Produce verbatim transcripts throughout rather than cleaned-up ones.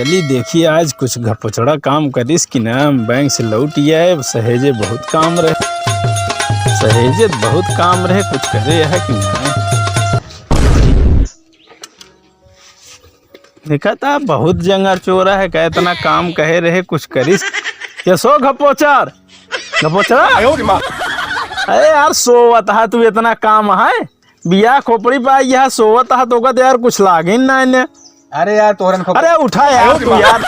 ली देखी आज कुछ घपोचड़ा काम करिस कि ना, बैंक से लौट आए, सहेजे बहुत काम रहे, सहेजे बहुत काम रहे, कुछ करे है कि ना। देखा था बहुत जंगर चोरा है, कहे इतना काम कहे रहे, कुछ करिस। ये सो घपोचर, घपोचड़ा। अरे यार, सोवत हा तू, इतना काम है, बिया खोपड़ी पा, यह सोवत हा, तो का यार कुछ लागे ना इन्हें। अरे यार, तोहरन खोपड़ी। अरे उठा यार, तू यार,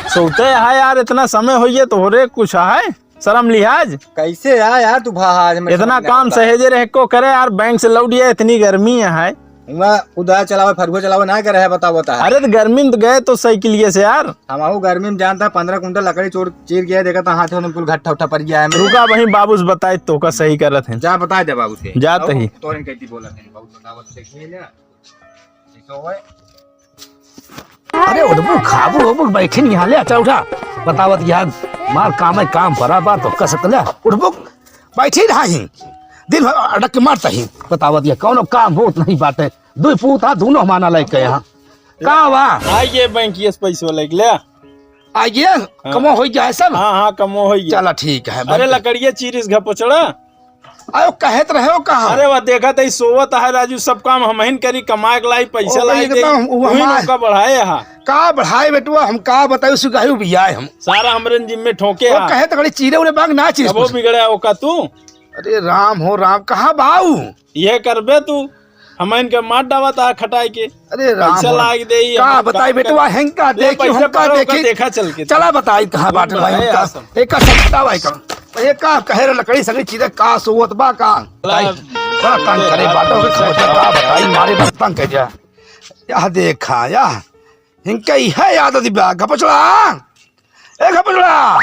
सोते है यार, इतना समय होइए, तोहरे कुछ है शर्म लिहाज? कैसे यार, यार तू भा-, आज हमरे इतना समझ में काम आता। सहेजे रहे को करे यार, बैंक से लौट गया, इतनी गर्मी है। हुआ कुदा चलावे, फरुआ चलावे ना करे है, बताओ, बता। अरे तो गर्मी में तो गए तो साइकिलिए से यार। हम आऊ गर्मी में जानता है, पन्द्रह कुंटल लकड़ी चोर चीर गया, देखा था हाथ में कुल घट्ठा उट्ठा पड़ गया है मेरे। रुका वहीं बाबू से बताए तो का सही करत हैं। जा बता दे बाबू से। जात ही। तोरन कहती बोला थे, बाबू बताओ, ठीक है ना? ठीक तो है। अरे उठबू, खाबू, होबू, बैठी नहीं हाले, अच्छा उठा। बतावत यार, मार काम है, काम परा बा, तो कस ले, उठबू, बैठी रहा ही। दिन भर अटक के मारता ही, बतावत ये कौनो काम होत नहीं बाटे। दुई पूत हा, दोनों हमारा लेके यहाँ। का बा? आइए बैंक ये पैसवा लेके ले। आइए, हाँ। कमो हो गया है सब? हाँ, हाँ, कमो हो गया। चला ठीक है, अरे बैंक। लकड़िया चीरिस घपोचड़ा। अरे, वो कहत रहे हो कहाँ? अरे, वह देखत है, सोवत है राजू, सब काम हमहिन करी, कमाए के लाई, पैसा ओ, लाई ये दे, तो हम, वो उही हमार नौका बढ़ाए हा। का बढ़ाए बेटवा, हम का बताई, उसको गहू भी आए हम। सारा हमरे जिम्मे ठोके वो हा। कहे तो कड़ी चीरे उरे बाग ना चीज कबो कुछ। बिगड़े हो का तू? अरे राम हो राम, कहाँ बाऊ? ये करबे तू, हमहिन के मार डावा ता खटाए के। अरे राम पैसा हो। लाग दे, का हमका बताई का बेटवा, कर-, हेंका ले देखी, पैसा हमका पारो का देखी। देखा चल के। चला बताई कहाँ बाटे भाई, अरे हमका। आसम। एका सब बतावा एका। ये का कहे रे लकड़ी सगली चीजें का सोवत बा का? ला। बताई। बड़ा तंग करे बाटो, समझ का बताई, मारे बड़ा तंग कर जा। यह देखा, यह। इनका यह याद दिबा, घपचड़ा। ए घपचड़ा।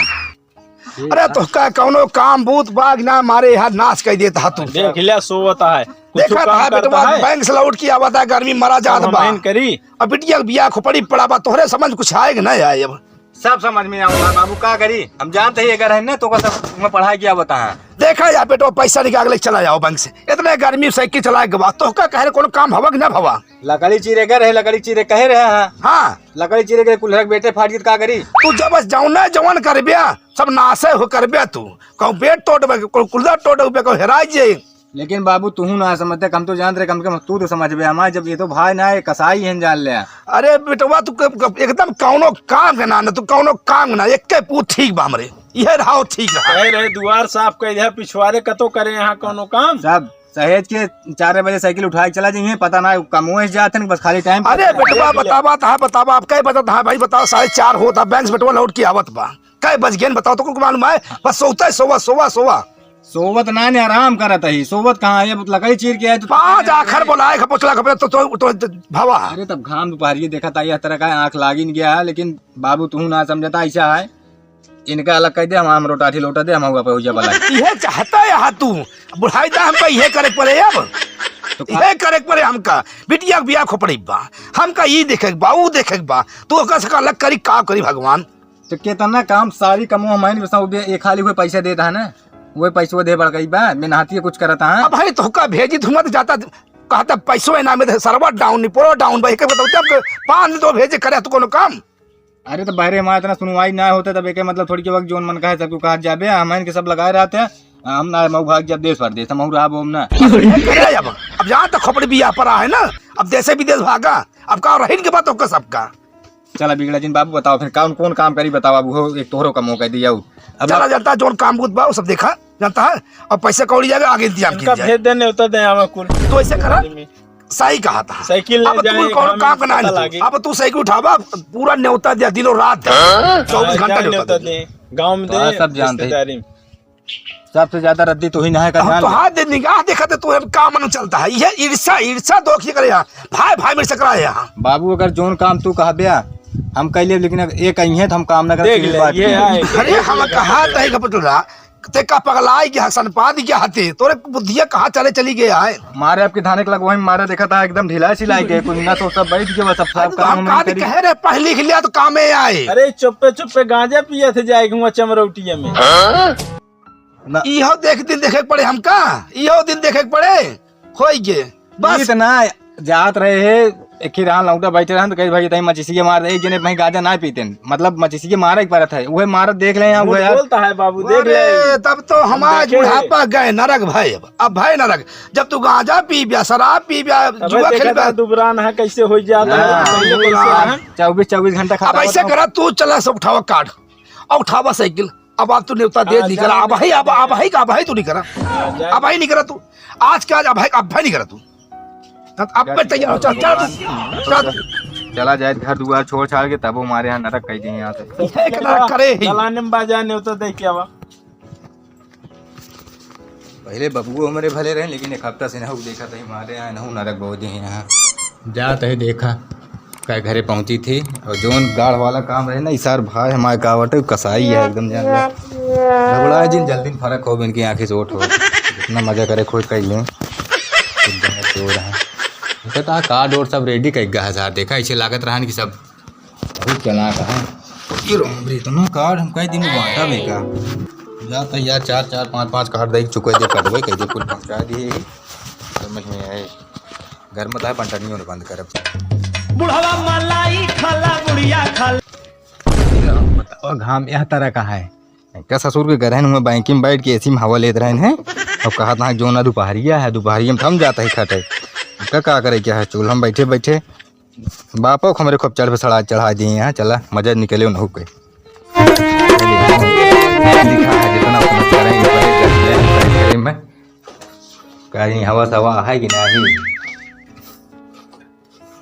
अरे तोहका कौनो काम बूत बाग ना मारे, यहाँ नाश कर देता है तू। देख लिया, सोवत है। कुछ देखा काम था करता बेटवा, है? बैंक से लौट के आवता, गर्मी मरा जात अब बा। हम करी। अब बिटिया के बियाह खोपड़ी पड़ा बा, तोहरे समझ कुछ आए कि नहीं आए अब? सब समझ में आवता बाबू, का करी? हम जानते ही अगर है ना, तो का सब में पढ़ाई किया बता है। देखा या बेटवा, पैसा निकाल के चला जाओ बैंक से। इतने गर्मी में साइकिल चलाए के बाद, तोहका कहे रे कोनो काम हवा कि ना भवा? लकड़ी चीरे के रहे, लकड़ी चीरे कहे रहे हैं। हाँ। लकड़ी चीरे के कुल्हर के बेटे फाट गई, तो का करी? तू जब बस जौने जौन करबे, सब नासे हो करबे तू। कहूँ बेट तोड़बे, कहूँ कुल्हर तोड़बे, कहूँ हेराई जाई। लेकिन बाबू, तू ना समझते, हम तो जानते रहे, कम से कम तू तो समझबे हमारे, जब ये तो भाई ना, ये कसाई हैं, जान ले। अरे बेटवा, तू क-, क-, एकदम कौनो काम के ना, ना तू कौनो काम के ना, एक के पूत ठीक बा हमरे, ये रहो ठीक रहा। कहे रहे, दुआर साफ कर दिया, पिछवारे कतो करे यहाँ कौनो काम? सब सहेज के चार बजे साइकिल उठा के चला जाइए, पता ना कमोए जात हैं, बस खाली टाइम अरे पे। बेटवा, बतावा, हाँ, बतावा, आप कई बजत, हाँ भाई, बताओ, साढ़े चार होता, बैंक से बेटवा लौट के आवत बा। कई बज गए, बताओ, तो कुछ मालूम है? बस सोता है, सोवा, सोवा, सोवा। सोवत ना ने, आराम करत है, सोवत कहाँ है? अब लकड़ी चीर के आए तो पाँच आखर बोलाए, खपोचला खपे, तो, तो, तो, तो, भावा। अरे, तब घाम दोपहरिये देखा था, यह तरह का आँख लागिन गया है, लेकिन बाबू, तू ना समझता, ऐसा है। इनका अलग कह दे, हम, हम रोटाठी लौटा दे, हम हुआ पे हुआ वाला है। ये चाहता है यहाँ तू, बुढ़ाई दा हमका ये करे के पड़े अब। तो का? ये करे के पड़े हमका, बिटिया के बियाह खोपड़ी बा, हमका ई देखे के बा, ऊ देखे के बा, तू ओकर से अलग करी, का करी भगवान? तो केतना काम, सारी कमो हमारे बस वो दे, एक खाली हुए पैसा देता है ना, वही पैसो दे बढ़ गई बा, बिन हाथी कुछ करता है। अब भाई तोहका भेजी, तू मत जाता, कहता पैसो है ना, में सरवा डाउन, नहीं पोरो डाउन, भाई के बताओ, तब पाँच दिन तो भेजे करे तू कोनो काम। अरे, तो बहरे हमारा इतना सुनवाई ना होता, तब एक मतलब थोड़ी के वक्त जोन मन का है, सबको कहा जाबे, हम इनके सब लगाए रहते हैं, हम ना मऊ भाग जब देश परदेश, हम रहब हम ना। अरे, अब, अब यहाँ तो खोपड़ी बिया पड़ा है ना, अब देशे विदेश भागा, अब का रहिन के बात होगा सबका। चला बिगड़ा जिन बाबू, बताओ फिर कौन, कौन काम करी, बताओ, अब वो एक तोहरो का मौका दिया हो। अब चला, जनता जोन काम बूत बा, वो सब देखा, जनता है, अब पैसे कौड़ी जाएगा, आगे इंतजाम इनका किया जाए। भेज देने होता दे, आवा कुल। तो ऐसे करा, सही कहा था। साइकिल ले अब तू जाए, कौन काम करना है तू? अब तू साइकिल उठावा, पूरा न्योता दिया, दिनों रात दिया। हाँ? चौबीस घंटा न्योता दे। गाँव में तो दे, सब जानते हैं। रिश्तेदारी में। सबसे ज्यादा रद्दी तू ही ना है का हम जान तो ले। हाथ दे निगाह देखा तो तू का मन चलता है। ये ईर्ष्या, ईर्ष्या दोख ये करे यहाँ। भाई, भाई मेरे से करा है यहाँ। बाबू, अगर जोन काम तू कहबे, हम कह लेब, लेकिन अगर ये कहिए तो हम काम ना करब, देख सीधी ले, बात ये है। है। अरे, हम कहा तय का पुतला, ते का पगलाई गया, सनपाद गया हते, तोरे बुद्धिया कहाँ चले चली गया है? मारे आपके धाने के लगवाई, मारे देखा था एकदम ढिला सिलाई के, कुछ ना तो सब बैठ गया, सब, सब अरे, काम हम हम कहा करी। कहे रे, पढ़ लिख लिया तो कामे आए। अरे, चुप्पे चुप्पे गांजा पिए थे जाए हुआ चमरौटिया में। ना। इहो देख दिन देखे के पड़े हमका, इहो दिन देखे के पड़े, होई गे, बस। इतना जात रहे है, एक ही रहन लौटा बैठे रहन तो कही, "भाई, तहीं मचिसिये मार दे।" एक जने भाई गांजा ना पीते हैं, मतलब मचिसिये मारे के परत है, उहे मारत देख ले यहाँ, उहे यार। बोलता है बाबू, देख ले। अरे, तब तो हम आज देखे। बुढ़ापा गए नरक भाई, अब, अब भाई नरक। जब तू गांजा पीब्या, शराब पीब्या, तबे जुआ देखा खेलब्या। था दुबरान है, कैसे हो जाता है, हाँ, पहले कैसे दुबरान। है? चौबीस, चौबीस घंटा अब खाता ऐसे होता। करा, तू चला सब उठावा कार्ड, और उठावा साइकिल। अब आप तू नेवता दे आ, निकला, जा, अब भाई, अब, अब भाई का, अब भाई तू निकला, आ, जा। अब भाई निकला तू, आज के आज अब भाई, अब भाई निकला तू। अब, अब मैं तैयार हो, चल, चल, चल। चला जाए घर दुआर छोड़ छाड़ के, तब वो मारे यहाँ नरक कह दिए यहाँ से। एक नरक करे ही। चलाने में बाजा नेवता दे क्या बा? पहले बबुओ हमरे भले रहे, लेकिन एक हफ्ता से नहु देखा तही मारे यहाँ, नहु नरक बहुत ही यहाँ। जात है देखा, का घरे पहुँची थी, और जौन गाढ़ वाला काम रहे ना, ई सार भाई हमारे का बटे, कसाई है एकदम जान लो। घबराए जिन, जल्दी फर्क हो, इनकी आँखें से ओट हो, इतना मजा करे खोज कर लें। एकदम चोर है। कहता कार्ड और सब रेडी कर गया है सार, देखा ऐसे लागत रहन कि सब बहुत चलाक है। ये रो हमरे इतना कार्ड हम कई दिन में बांटा भी का। जाता यार, चार चार पाँच पाँच कार्ड दे चुके दे, कटवे कह दे, कुल पहुंचा दिए ही। समझ में आए। घर में तो है, पंटनियों ने बंद करब। बुढ़वा मलाई खाला, बुढ़िया खाला। ये रो, बताओ, घाम यह तरह का है। का ससुर के घर है, बैंक में बैठ के एसी में हवा लेत रहन हैं। और कहत ना, "जो ना दुपहरिया है, दुपहरिया में थम जाता है खटे।" का, का करे, क्या है, चूल्हा में बैठे बैठे बापो को हमरे खूब चढ़ पे सड़ा चढ़ा दिए हैं, चला मजा निकले उन्हों के। लिखा है जितना उतना करें, इनकरे घर में, इनकरे घर में। कहीं हवा सवा है कि नहीं?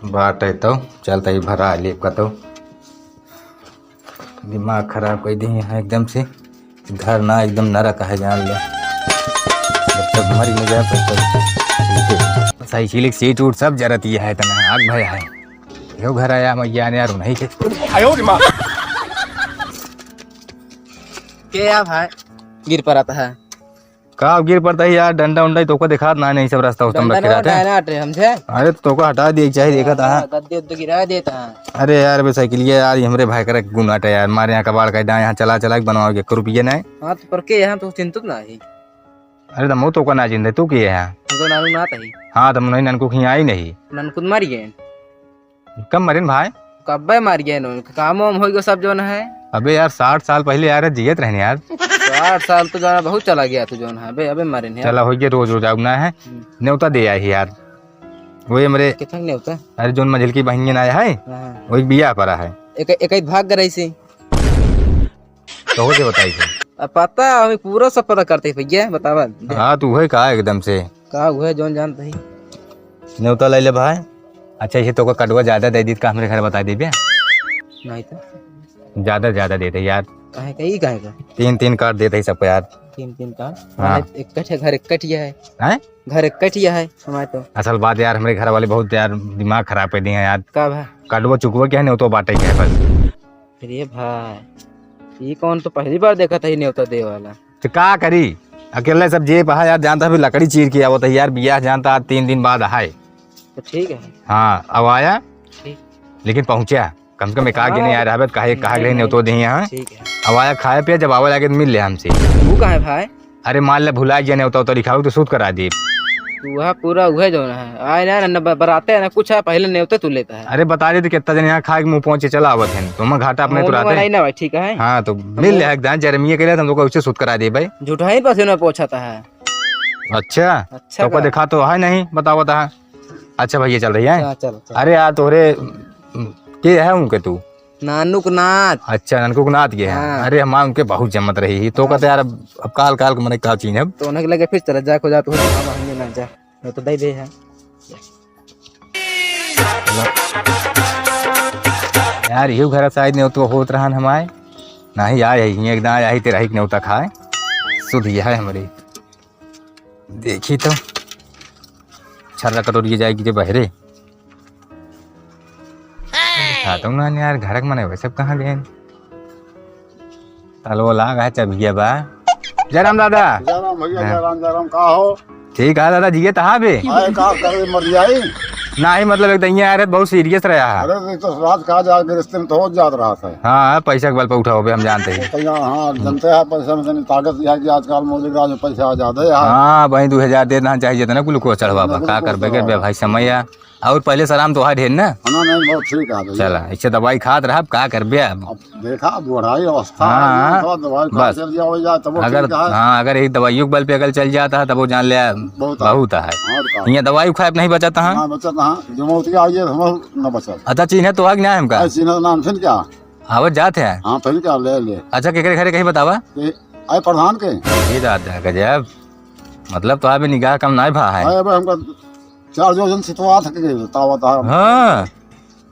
बात है तो चलता ही भरा लेप का तो। दिमाग खराब कर दिए हैं एकदम से। घर ना एकदम नरक है, जान ले। जब तक मरी न जाए, तब तक ठीक है। साइकिल की सीट उट सब जरत ही है, इतना आग भय है। यो घर आया, मैया ने यार नहीं के। आयो रे माँ। के या भाई? गिर पड़त है। का गिर पड़ता है यार, डंडा उंडा ही तोको दिखात ना, नहीं सब रास्ता उस्ता में डंडा रखे ना रहते हैं। हटाए ना हटे हमसे। अरे तो तोको हटा दिए के चाहे, देखा था। हाँ, गद्दे उद्दे गिरा देता है। अरे यार, बे साइकिलिया यार, ये हमरे भाई का गुनाटा यार, मारे यहाँ कबाड़ का डां यहाँ चला चला के बनवाओ के, एको रुपये नहीं। हाँ, तो पर के यहाँ तो चिंतित ना है। अरे तो मुँह तोका ना चिंते, तू के है? हम तो नानू ना तही। हाँ, तो नहीं ननकू कहीं आई नहीं। ननकू तो मर गए। कब मरिन भाई? कब्बे मर गए न, काम वाम हो गयो सब जौन है। अबे यार, साठ साल पहले यार जियत रहने यार। साठ साल तो जाना बहुत चला गया तू जौन है, अबे, अबे मरिन यार। चला हो गया, रोज रोज आउना है। हम्म। नेवता दे आई यार। वही हमरे कितना नेवता? अरे जौन मझिल की बहिनियन आया है, हाँ। वही बियाह पड़ा है। एक, एक, एक भाग गए से। तो हो के बताई थे? अब पता, हमें पूरा सब पता करते हैं भैया, बतावा। हाँ, तू है का एकदम से? का हुआ जौन जानत ही। नेवता ले ले भाई। अच्छा, ये तो को कटुआ ज्यादा दे दी का हमरे घर बता देबे? नहीं तो। ज्यादा, ज्यादा दे दे यार। काहे का, ई काहे का? तीन, तीन कार्ड दे दे सबको यार। तीन, तीन कार्ड? हाँ। एक कट है, घर एक कट ही है। हैं? घर एक कट ही है हमारे तो। असल बात यार, हमरे घर वाले बहुत यार दिमाग खराब कर दिए हैं यार। का भा? कटुआ चुकवा क्या है, नेवतो बाटे क्या है बस। अरे भाई, ये कौन, तो पहली बार देखा था ये नेवता दे वाला। तो का करी, अकेले सब जेब है यार, जानता भी लकड़ी चीर के आवत है यार, बियाह जानता आज तीन दिन बाद आए। तो ठीक है। हाँ, अब आया, ठीक। लेकिन पहुँचा, कम से कम एक आगे नहीं आ रहा है, कहा, कहा गए नहीं तो दे यहाँ। ठीक है। अब आया खाए पिए, जब आवे लगे तो मिल ले हमसे। वो कहाँ है भाई? अरे मान ले भुला गया नेवता उता लिखावे तो सूत करा दे। तू वहाँ पूरा उहे जो है, आए ना, ना ब-, बराते है ना कुछ है, पहले नेवते तू लेता है। अरे बता दे तो कितना जन यहाँ खाए के मुँह पहुँचे चला आवत है, तो मैं घाटा अपने तो रहते। नहीं ना भाई, ठीक है। हाँ, तो मिल ले एक दान जरमिया के लिए, हम लोग उससे सूत करा दे भाई। झूठा ही पसीना पोछता है। अच्छा, अच्छा तो का का? देखा तो है नहीं, बताओ, बता। अच्छा भैया, चल रही है। हाँ, चलो, चलो। अरे यार, तोहरे, के है उनके तू? नानुक नाथ। अच्छा, नानुक नाथ के है। हाँ। अरे, हमार उनके बहुत जमत रही ही। तो हाँ। कहते यार, अब, अब काल, काल को मने का चीज है? तो उन्हें के लगे फिर चला जा, खो जा, तो हम हमें ना जा। वो तो दे दे है। यार, यू घर शायद नहीं तो होत रहन हमारे। नहीं, आए ही, एकदम आए ही, तेरा ही नेवता खाए। सुध यह है हमारी। देखी तो, छर्रा कटोरिया जाएगी जे बहरे। हाँ, तो ना यार, घर के मने वैसे कहाँ गए? तालो लाग है, चबिया बा। जय राम दादा। जय राम भैया, हाँ। जय राम, जय राम, का हो? ठीक है दादा, जिए तहा बे? आए का करे, मर जाई? नहीं, मतलब, एक दहिया आ रहे, बहुत सीरियस रहा है। अरे, ये तो राज कहा जा, रिश्ते में तो हो जात रहा था। हाँ, पैसा के बल पे उठा हो बे, हम जानते हैं। तो यहाँ, हाँ, जनते हैं, पैसा में इतनी ताकत यह है कि आजकल मौलिक राज में पैसा आ जाते हैं। हाँ, भाई, दो हजार दे देना चाहिए था ना, कुल को चढ़वा बा। बिल्कुल, का करबे, बिल्कुल। करबे भाई, समय है। और पहले से आराम तो है ढेर ना? हाँ, नहीं, बहुत ठीक है भैया। चला, ऐसे दवाई खात रहा, अब का करबे अब? अब देखा, बुढ़ाई अवस्था है, हाँ, थोड़ा दवाई खा बस। चल जाओ, या तब अगर, ठीक है। हाँ, अगर यही दवाइयों के बल पे अगर चल जाता है, तब वो जान ले, बहुत है। बहुत है। और का? यहाँ दवाई खाए नहीं बचत है। ना बचत है, जो मौत के आइए, हम ना बचत। अच्छा, चिन्ह तो आग ना हमका? अरे, चिन्ह नाम फिर क्या? आवत जात है? हाँ, फिर क्या, ले, ले। अच्छा, केकरे घरे कहीं बतावा? ये, आए प्रधान के। ये दादा, गजब। मतलब, तो अभी निगाह कम ना भा है। आए, अब हमका चार जो जन सितवा थक गए, तावा, तावा। हाँ।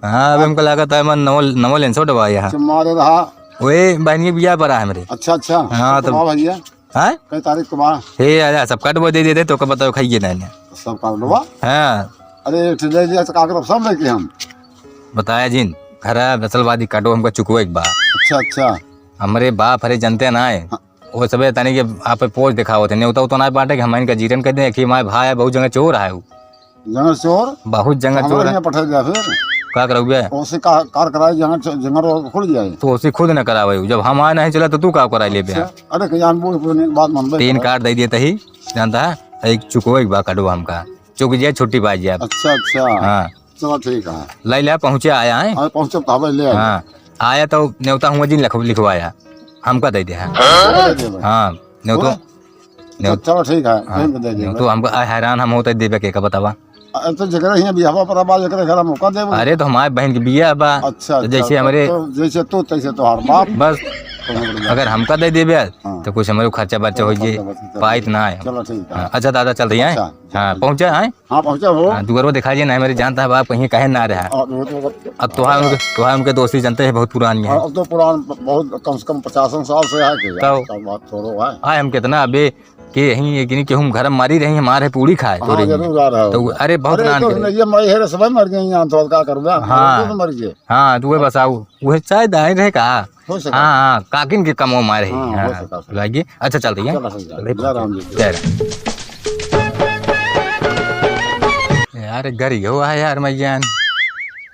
हाँ, अब हमको लागत है, मन नवल, नवल इंसो डबा यहाँ। अच्छा, मारे रहा। ओए, बहन के बियाह पर है हमरे। अच्छा, अच्छा। हाँ, तो तो वाह भैया। हाँ? कई तारीख को बा? हे, आजा, सब काटवा दे देते, तो का बताओ, खाइए ना, ना। सब काटवा? हाँ। अरे, एक ठे ले लिया, तो का करब, सब लेके हम। बताया जिन, घर है, नस्लवादी काटो, हमका चुकवा एक बार। अच्छा, अच्छा। हमरे बाप हरे जनते ना है। हाँ। वो सबे तनी के आप पोज दिखावत है, नेवता उतना बाटे कि हम इनका जीरन कर दें, कि माय भाई है, बहुत जगह चोर है वो। जंगल चोर? बहुत जंगल तो चोर हमारे है। यहाँ पठा दिया फिर। का करौबे? ओसे का, कार कराए, जंगल च-, जंगल रोड खुल जाए। तो ओसे खुद न करावे, जब हम आए नहीं चला तो तू का कराए लेबे? अच्छा, अरे, कल्याण बोल, कोई नहीं, बात मान ले। तीन कार्ड दे दिए तही, जानता है, एक चुको एक बा काटो हमका। चुक जाए, छुट्टी पा जाए। अच्छा, अच्छा। हाँ। चलो, ठीक है। ले ले, पहुँचे आया है। हाँ, पहुँचे तो हमें ले आए। हाँ, आया तो नेवता हुआ जिन लिख-, लिखवाया, हमका दे दे है। हाँ। दे दे भाई। हाँ, नेवता। हुआ? नेव-, चलो, ठीक है, हाँ, नेवता हमका, आ, हैरान हम होते देवे के का बतावा। अरे, तो जगह ही अभी हवा पर आवाज एकरे घर में मौका देबो। अरे, तो हमारे बहन के बियाह बा। अच्छा, तो अच्छा, जैसे तो, हमरे तो जैसे तू, तैसे तोहार बाप। बस, कोनो बड़ी बात अगर नहीं। हमका दे देबे, हाँ। तो कुछ हमरे खर्चा बर्चा हाँ, हो जाए, खर्चा बर्चा पाइत ना है। चलो, ठीक है। हाँ, अच्छा दादा, चल रही है। अच्छा, हाँ, पहुँचा है। हाँ, पहुँचा हो। हाँ, दुआरो दिखा दिए ना, मेरे जानता है बाप, कहीं कहे ना रहा। हाँ, वो तो अब तोहार उनके, तोहार उनके दोस्ती जानते हैं, बहुत पुरानी है। हाँ, अब तो पुरान, बहुत, कम से कम पचासन साल से है कि तब। आजकल बात थोड़ो है। आए हम कितना अबे के यहीं, एक दिन के हम घर में मारी रही, हमारे पूरी खाए हाँ, तोरे जरूर आ रहा तो, होगा। अरे, बहुत अरे, नान तो करे। नहीं, ये मर, ये सब मर गए यहाँ, तो का करबे? हाँ। वो तो मर गए। हाँ, तू बताओ, वो चाहे दाई रहे का? हो सका। हाँ, हाँ, काकिन के कमो मारे। हाँ, हो हाँ, सका, हो सका। लागी। अच्छा, चल रही है। चलो, सही चल रही है। जय राम जी। जय राम। यार, घर यो है यार, मैयान।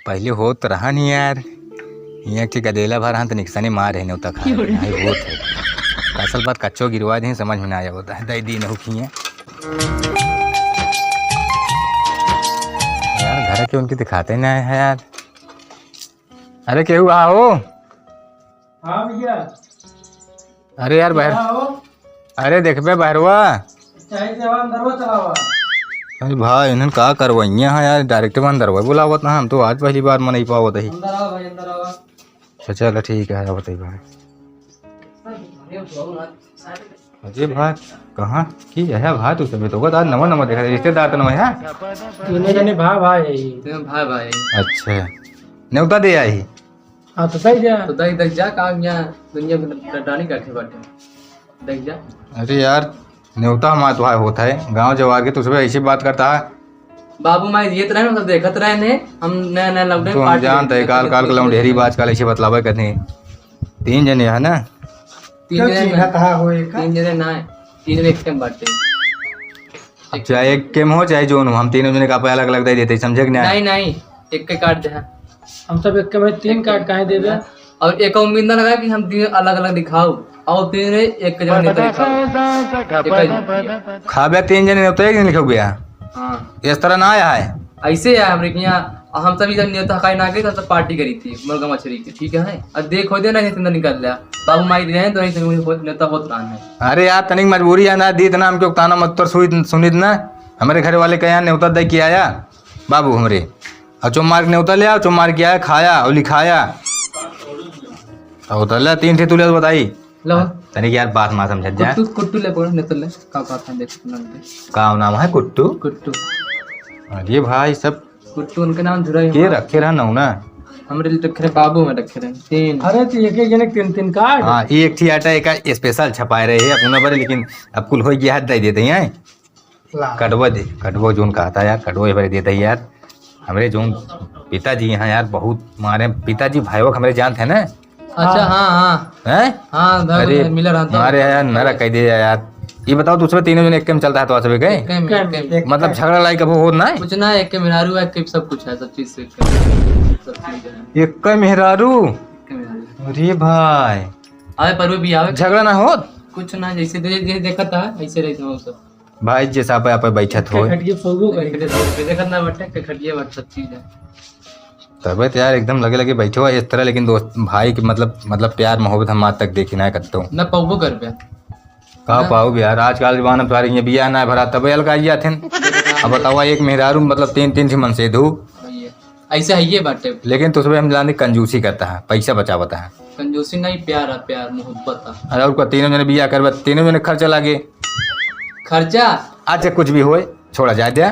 पहले होत रहा नहीं यार। हियाँ के गदेला भर हन त निकसने मार है, नेवता खा रहे हैं, होत है। असल बात कच्चो गिरवा दे, समझ में ना आवत है। दे दी नहु खिए। यार, घर के उनके दिखाते ना है यार। अरे, केहू बा हो? हाँ भैया। अरे यार, बाहर। क्या हो? अरे, देखबे बहरवा। चाहे से अंदरवा चलावा। अरे भाई, इन्हन का करवइया है यार, direct में अंदरवा बुलावत ना, हम तो आज पहली बार मनई पावत ही। अंदर आओ भाई, अंदर आओ। अच्छा, चलो, ठीक है, आवत ही भाई। अरे भाई, कहाँ की है भाई, तू सभी तो आज नवा नवा देखा, रिश्तेदार तो नवा है। तीनों जने भाई, भाई। तीनों भाई, भाई। अच्छा, नेवता दे आई। हाँ, तो सही जा। तो दई, दई जा, काम यहाँ दुनिया में डटानी काटे बाटे। दई जा। अरे यार, नेवता हमार तो होत है, गाँव जवार के, तो सब ऐसे बात करता है। बाबू माई जियत रहे, मतलब देखत रहे ने, हम नया नया lockdown तो हम party जानते हैं, करते काल, काल के लौंडेरी बाज काल ऐसे बतलावे करते हैं। तीन जने है ना? तीन तो जने चिन्ह ना। कहाँ हो एक? तीन जने ना है, तीन में एक टाइम बाटे। अब चाहे एक के में हो, चाहे जोन हो, हम तीनों जने का पे अलग अलग दे देते, समझे कि नहीं? नहीं, नहीं, एक के काट दे। हम सब एक के में तीन एक कार्ड काहे देबे? और एक उम्मीद ना लगा कि हम तीन अलग अलग दिखाओ, और तीन एक के जगह नहीं तो दिखाओ। एक ही। खाबे तीन जने तो एक दिन लिखो भैया। हाँ। इस तरह ना आया है। ऐसे है हमरे के यहाँ, हम सब इधर नेवता हकाई ना गए, तो सब party करी थी मुर्गा मछली की, ठीक है? और देखो दे ना, नहीं तो निकल लिया। बाबू माई रहे तो नहीं तो नेवता बहुत रान है। अरे यार, तनिक मजबूरी है ना, दी इतना हमके उकताना मत, तो सुई सुनित ना। हमारे घर वाले के यहाँ नेवता दे के आया बाबू हमरे, और चुम्मार के नेवता ले आओ, चुम्मार के आया, खाया और लिखाया। और उतर ले, तीन ठे तू ले बताई। लो। तनिक यार, बात ना समझत जा। कुट्टू, कुट्टू ले, पकड़, नेवता ले, का बात है, देख, नाम दे। का नाम है? कुट्टू? कुट्टू। अरे भाई, सब कुट्टू उनके नाम जुड़ा ही के हुआ। रखे रहा नौना? हमरे लिए रखे रहे, बाबू में रखे रहे, तीन। अरे, तो एक एक जने तीन तीन कार्ड? हाँ, एक ठी आटा एक special छपाए रहे हैं अपना बारे, लेकिन अब कुल हो गया, हाथ दे देते हैं। ला। कटवा दे, कटवा जोन कहता यार, कटवा ये बारे देता यार। हमरे जोन पिताजी यहाँ यार बहुत मारे, पिताजी भाईवा के हमरे जानत है ना? अच्छा, हाँ। हाँ, हाँ। हैं? हाँ, घर अरे, में मिला रहता हूँ। मारे यार, नरा कह दे यार। ये बताओ, दूसरे तीनों जने एक में चलता है तो सबे गए? एक में, एक में। मतलब झगड़ा लड़ाई कबो होत ना है? कुछ ना, एक के मेहरारू है, एक के सब कुछ है, सब चीज से एक के, सब चीज है। एक के मेहरारू? एक के मेहरारू। अरे भाई। आवे पर भी आवे। झगड़ा ना होत? कुछ ना, जैसे दे, दे, देखत है, ऐसे रहते हो सब। भाई जैसा आप, आप बैठत हो। खटिया पौगो का एक देखत ना बटे, के खटिया बट सब चीज है। तबे तो यार एकदम लगे लगे बैठे हो इस तरह, लेकिन दोस्त भाई के मतलब, मतलब प्यार मोहब्बत हम आज तक देखी ना करते हो। ना पौगो कर पे। का ना। पाऊ भी यार, आजकल जमाना में सारे ये बियाह ना भरा तबे अलगाई जात हैं। अब बतावा एक मेहरारू मतलब तीन, तीन ठे मन से दू। भैया, ऐसे है ये बाटे। लेकिन तो उसमें हम जाने कंजूसी करता है, पैसा बचावता है। कंजूसी नहीं, प्यार है, प्यार, मोहब्बत है। अरे और का तीनों जने बियाह करबे, तीनों जने खर्चा लागे। खर्चा? अच्छा कुछ भी होए, छोड़ा जाए दे,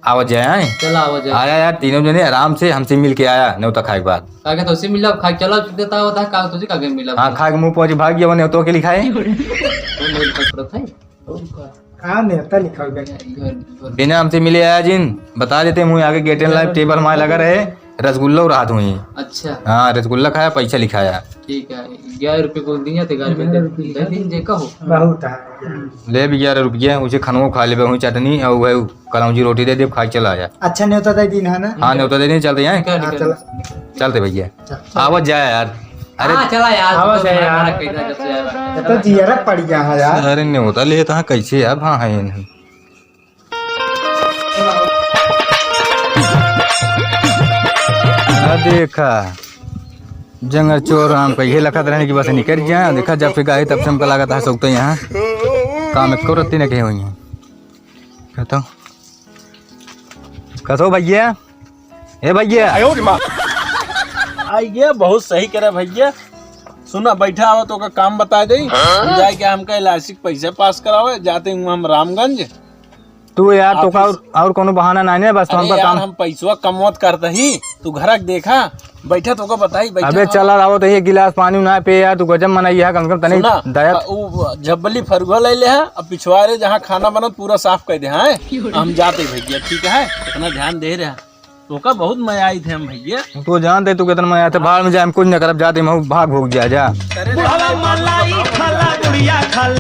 आवा जाए आए। चला आवा जाए। आया यार, तीनों जने आराम से हमसे मिल के आया, न्योता खाए के बाद। का के तोसे मिला, खा के चला देता होता है, का तोसे का के मिला? हाँ, खा के मुंह पहुंच भाग गया, न्योता के लिखाए। वो मेल पत्र था। का न्योता लिखल बा? बिना हमसे मिले आया जिन, बता देते, मुँह आगे गेटे लाइव टेबल माय लगा रहे, रसगुल्ला और हाथ हुई। अच्छा। हाँ, रसगुल्ला खाया, पैसा लिखाया। ठीक है, ग्यारह रुपये कुल दिया, तो ग्यारह रुपये दे, दे दिन जे कहो। बहुत है। ले भी ग्यारह रुपये, उसे खनवो खा लेबे, वही चटनी और वह कलौंजी रोटी दे दे, खा के चला आया। अच्छा, न्योता दे दिन है ना? हाँ, न्योता दे दिन, चलते हैं। निकाल, हाँ, निकाल। चला। चलते भैया। चल। आवत जाए यार। अरे हाँ, चला यार, आवत तो जाए यार। हमारा कैसा कैसे यार। ये तो जियरा पड़ गया है यार। अरे न्योता लेता है कैसे यार? हाँ है नहीं। आ देखा, जंगल चोर राम का ये लखत रहने की बस निकल गया। देखा, जब से गाय तब से हमका लागत है, सोचते यहाँ काम एक करती न कहे हुई हैं। कहता हूँ, कसो भैया, ए भैया। आयो रे माँ। आ, ये बहुत सही करे भैया। सुना, बैठा आवा, तोका काम बताइ देई। हाँ? जाए के हमका एल आई सी के पैसा पास करावे, जाते हुए हम रामगंज। तू यार, आप तोका इस और, और कोनो बहाना नाहीं है, बस तो अरे हमका यार, काम। हम पैसवा कमवत करत ही, तू घरक देखा, बैठा तोका बताई, बैठा अबे आवा। चला रहो तो ये गिलास पानी ना पे यार, तू गजब मनई है, कम से कम तनी सुना, दया। आ, उ झब्बली फरुआ ले ले है, अब पिछवारे जहाँ खाना बनत पूरा साफ कर दे, हाँ? हम जाते भैया, ठीक है? इतना ध्यान दे रहा। तोका बहुत मजा आई थे हम भैया। तू जानते तू कितना मजा आते, भाड़ में जाए, हम कुछ न करब, जाते हम भाग भोग जा, जा। अरे बुढ़वा मलाई खाला, बुढ़िया खाला।